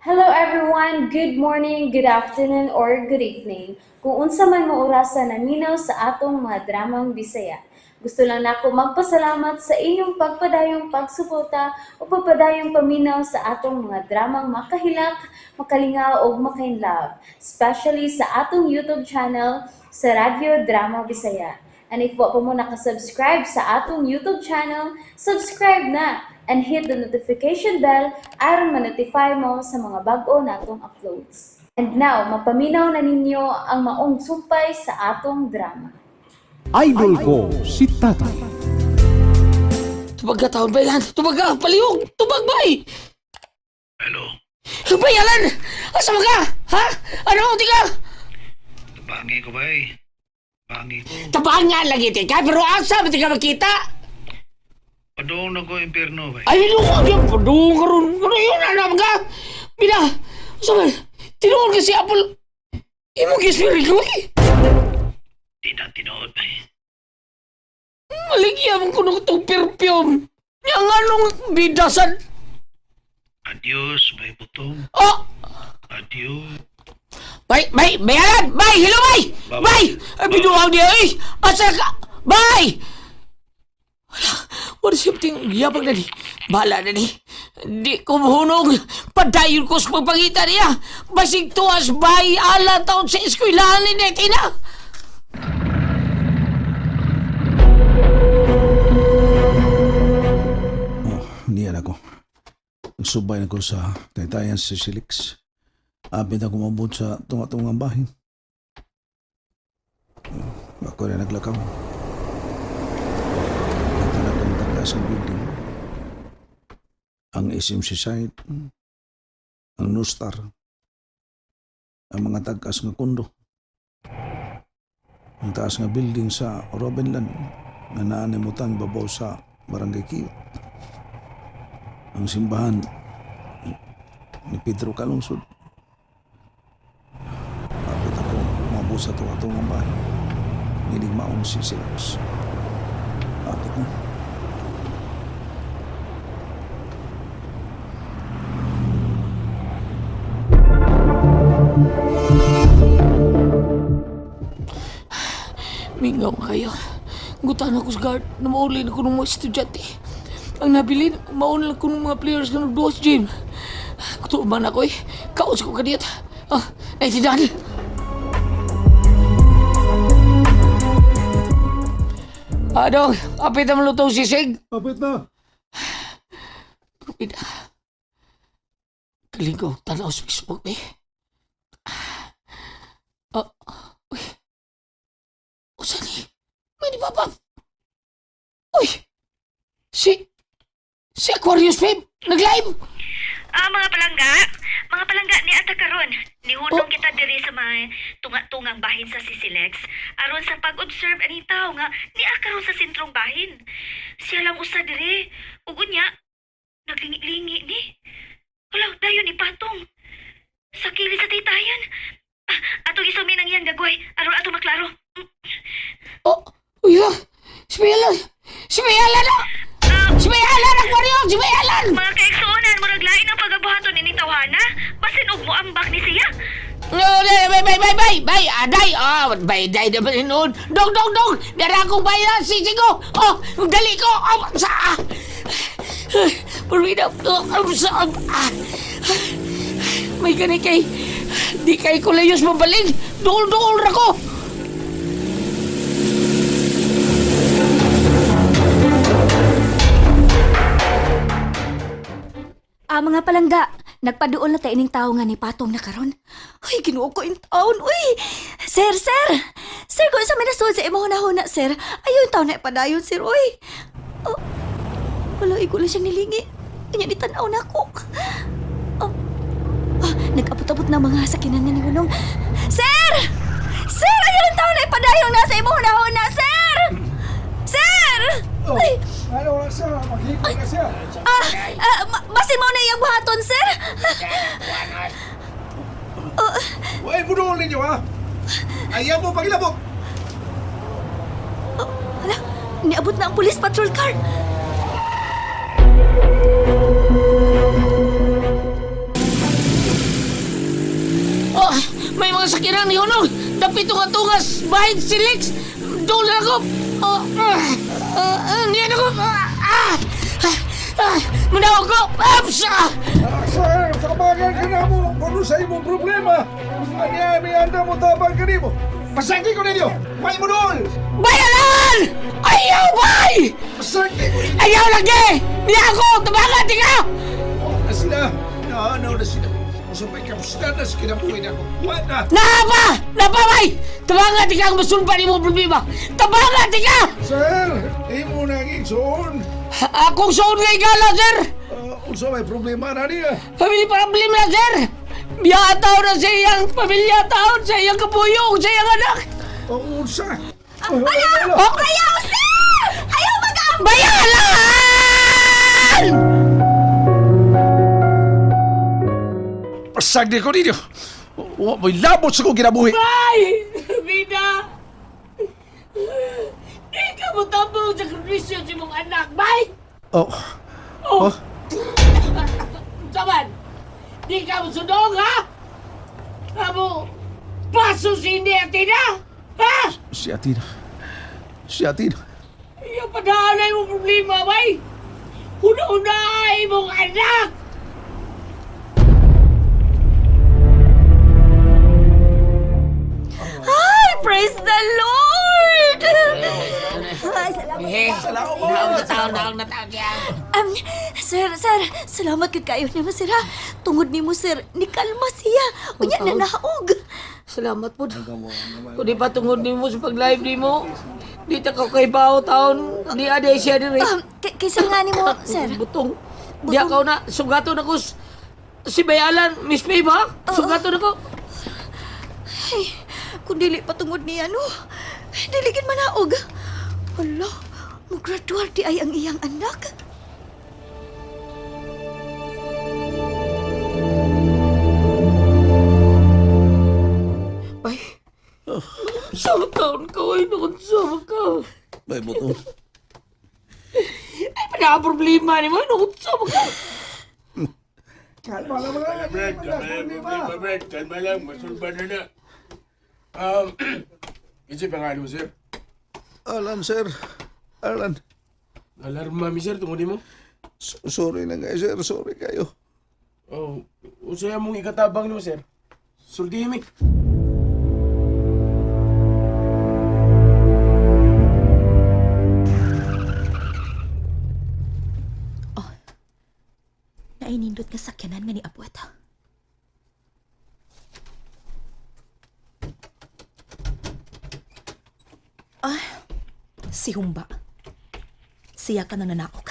Hello everyone! Good morning, good afternoon, or good evening. Kung unsa man mo orasa naminaw sa atong mga dramang Bisaya. Gusto lang nako magpasalamat sa inyong pagpadayong pagsuporta o pagpadayong paminaw sa atong mga dramang makahilak, makalingaw ug makainlove, especially sa atong YouTube channel sa Radyo Drama Bisaya. And if wa pa mo nakasubscribe sa atong YouTube channel, subscribe na and hit the notification bell aron ma-notify mo sa mga bag-o natong uploads. And now, mapaminaw na ninyo ang maong sumpay sa atong drama. Idol ko si Tatay. Tubag ka taon, baylan. Tubag ka, palihog. Tubag, bay. Hello, Bay, Alan. Asa man ka? Ha? Ano, di ka? tabangi ko ba eh? Tabangi ko. Tabang nga lagi, ti ka. Pero asa, ba ti ka makita? Padung na ko impyerno ba? Ay, ano ko, di, padung ka ron. Ano yun, ano ka? Bina, asa man? Tinuod ka si Apple. Imo giswiri ko, eh. Di na tinuod ba eh? Maligya mo ko nung itong perfume. Nga nga nung bidasan. Adios, bay butong. Oh! Adios. Bay, bay, bay, Alan! Bay, hello, bay! Bye-bye. Bay! Ay, binuhaw niya, eh! Asa ka? Bay! Wala, wala siya ting yabang na ni. Bahala na ni. Di ko mahunog. Padayon ko sa pagpangita niya. Basig tuwas, bay, Alan, taon sa eskwelahan ni Netina. Oh, niyan ako. Nagsubay na ko sa taytayan sa Silix. Apit ako mabot sa tunga-tungang bahin. Ako na naglakaw. Nagtanag ang tagdas ng building. Ang SMC site, ang Nustar, ang mga tagkas nga kondo, ang taas nga building sa Robinland nga naanimutan babaw sa Barangay Kiyot, ang simbahan ni Pedro Calungsod. Kapit ako mabot sa tuwa-tuwang bahay. Niling maong si Silax. Kapit na. Mingaw kayo. Gutan ako sa guard na maulin ako ng mga estudyante. Ang nabilin, maulin ako ng mga players na nagduwa sa gym. Kutuban ako eh. Kaos ko kadiyat. Ah, naintindihan. Ah, dong, apit ang lutong sisig. Kapit na! Kapit. Kalingaw, tanaw sa Facebook eh. Ah, uy. Usa ni? May di papa. Uy! Si... Si Aquarius, babe! Nag-live! Ah, mga palangga ni Ata karon. Nihunong Oh. kita diri sa mga tunga-tungang bahin sa Sisilex aron sa pag-observe ani tawo nga ni karon sa sentrong bahin. Siya lang usa diri. Ug unya naglingi-lingi ni. Wala dayon ni patong. Sa kili sa titayan. Ah, atong isumin ang iyang gagaway aron ato maklaro. Oh! Uy, ah! Si Mayalan! Si Mayalan ah! Ah, Si Mayalan, Aquarius! Si Mayalan! mga kaigsuonan, murag lain ang pagabuhaton ini tawhana. Basin og moambak ni siya. No, bay, bay, bay, bay, bay, aday, ah, bay, day naman noon. Dong, dong, dong, dara akong bayan, sisi ko. Oh, dali ko, oh, sa, ah. Purwina, oh, oh, sa, ah. May gani kay, di kay kulayos mabaling. Duol, duol ra ko. Ah, mga palangga, nagpaduol na tayo ining tao nga ni Patong na karon. Uy, Ginoo ko in taon, uy! Sir, sir! Sir, kung sa minasod sa imo huna-huna, sir. Ayun taon na ipadayon, sir, uy! Oh, wala, ikaw lang siyang nilingi. Kanya ni tanaw na ako. Oh, ah, nag-abot-abot na mga sakinan nga ni Hunong. Sir! Sir, ayun taon na ipadayon na sa imo huna-huna, sir! Sir! Ay, Ano na siya? Maghipon na siya. ah, ah, basin mo na iyang buhaton, sir! Uy, budol ninyo ha! Ayaw mo pagilabot! Hala, niabot na ang police patrol car. mga sakyanan ni Hunong. Dapit nga tungas, bahin si Lex. Doon lang ako. Oh, niyan ako. Manawag ko. Ups! Sir, tabangan ka na mo kung sa imong problema. Anya, may anda mo tabang ka nimo. Pasangki ko ninyo! May budol! Bayaran! Ayaw, bay! Pasangki ko ninyo! Ayaw lagi! Niya ako! Tabangan, tika! Wa na sila! Naanaw na sila. Usapay kamusta na sa kinabuhi na ako. Wa na! Napa! Napa, bay! Tabangan, tika! Ang masulpa ni mong problema! Tabangan, tika! Sir, imo na ang igsoon. Akong suon nga igala, sir! Unsa may problema na niya? Family problem na, sir! Biyataw na sa iyang pamilya taon, sa iyang kapuyong, sa iyang anak! O unsa? Ayaw! Oh! Ayaw, sir! Ayaw mag Bayaran! Pasagdi ko ninyo. Wa mo'y labot sa kong kinabuhi. Bay! Bida! Di ka mo tabong sa kondisyon si mong anak, bay! Oh. Oh! Oh. Saman! Di ka mo sundong, ha? Amo, paso si hindi atina! Ha? Si Atina. Si Atina. Iyo padahanay mo problema, bay! Una-una ay mong anak! Ay, praise the Lord! Ay, salamat. Eh, naong na taon, naong na taon yan. Sir, sir, salamat kag kayo nimo, sir, ha. Tungod nimo, sir, nikalma siya. Unya na naog. Salamat po. Kung di pa tungod nimo sa pag-live nimo, di ta ko kay bao taon, di aday siya diri. Kaysa nga nimo, sir. Butong. Di ako na, sugaton ako si Bayalan, Miss May ba? Sugaton ako. Ay, kung dili pa tungod niya, no. Dili gid manaog. Hala, mo-graduar di ay ang iyang anak. Ay, sa taon ko, ay noon sa ka. Bay, butong. Ay, pa problema ni mo, noon sa ka. Kalma lang mga Brad, kalma lang, Brad, kalma lang, masulba na na. Kasi pangalan mo, sir? Alan, sir. Alan. Alarma mi, sir, tungod mo. Sorry na kayo, sir. Sorry kayo. Oh, usaya mong ikatabang nimo, sir. Sultihin mi. Nainindot nga sakyanan nga ni Abuet. Ah, si Humba. Siya ka na nanakok.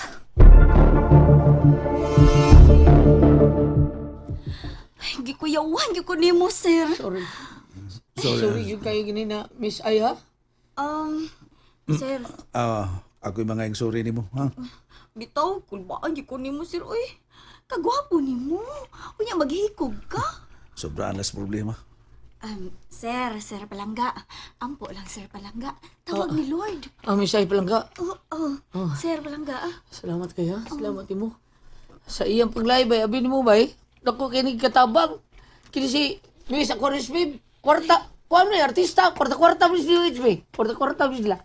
Ay, gikuyawan, gyud ko nimo, sir. Sorry. Sorry. Sorry yun kayo ganina, Miss Ay, ha? Sir, Ako'y mga sorry nimo, ha? bitaw, kulbaan gyud ko nimo, sir. Uy, kagwapo nimo. Unya maghikog ka. Sobrang alas problema. Sir, Sir Palangga. Ampo lang, Sir Palangga. Tawag ni Lord. Ah, Miss Ay, palangga. Oo, oh, Sir Palangga. Ah. Salamat kayo, ha? Salamat mo. Sa iyang pag-live, ay, abi nimo ba, eh? Naku, kinig katabang. Kini si Luis Aquarius Babe, kwarta, kuwan mo, eh, artista, kwarta-kwarta mo si Luis, babe. Kwarta-kwarta mo sila.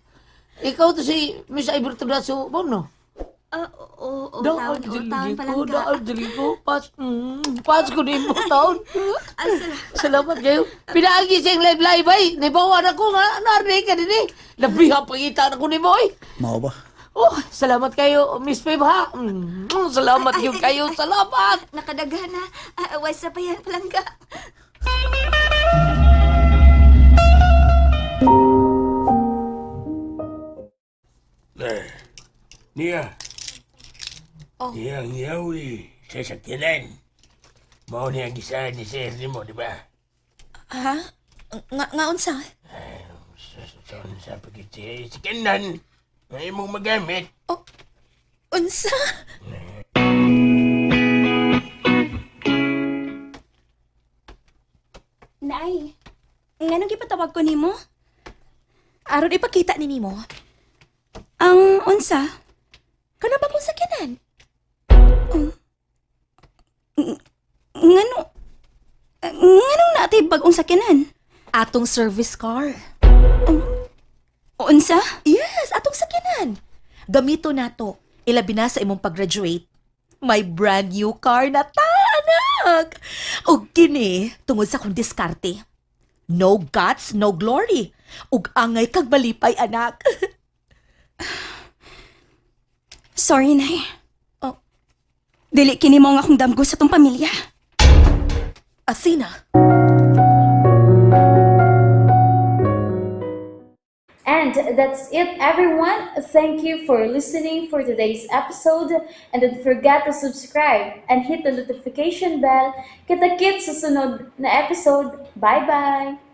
Ikaw to si Miss Ivor Tobraso, ba no? Ah, oo, oo, Daon, taon, oo, taon, dili ko, Palangga. daon, dili ko, pas, pas ko din mo, taon. Ah, salamat. Salamat kayo. Pinaagi siyang live live ay. Naibawan ako nga, narni ka din eh. Labiha pangita na ko ni mo eh. Mao ba? Oh, salamat kayo, Miss Peb, ha? Salamat Ay, ay, yun ay, kayo. ay. Salamat! Nakadaghan na. Ah, what's up yan, Palangga? Eh, niya. Oh. Niya ang iyaw eh, sa sakyanan. Mao niya ang gisahan ni sir nimo, di ba? Ha? Nga, nga unsa? Sa sa pagkiti, sakyanan. Nga imong magamit. Oh, unsa? Nay, nganong gipatawag ko nimo? Aron ipakita ni nimo. Ang unsa? Kana ba kung sakyanan? Ngano? Nganong naatay bagong sakyanan? Atong service car. Unsa? Yes, atong sakyanan. Gamito nato. Ilabi na sa imong pag-graduate. May brand new car na ta, anak! Ug kini, tungod sa akong diskarte. No guts, no glory. Ug angay kag malipay, anak. Sorry, Nay. Oh. Dili kini mo nga akong damgo sa tong pamilya. Asina. And that's it, everyone. Thank you for listening for today's episode. And don't forget to subscribe and hit the notification bell. Kita-kits sa sunod na episode. Bye-bye!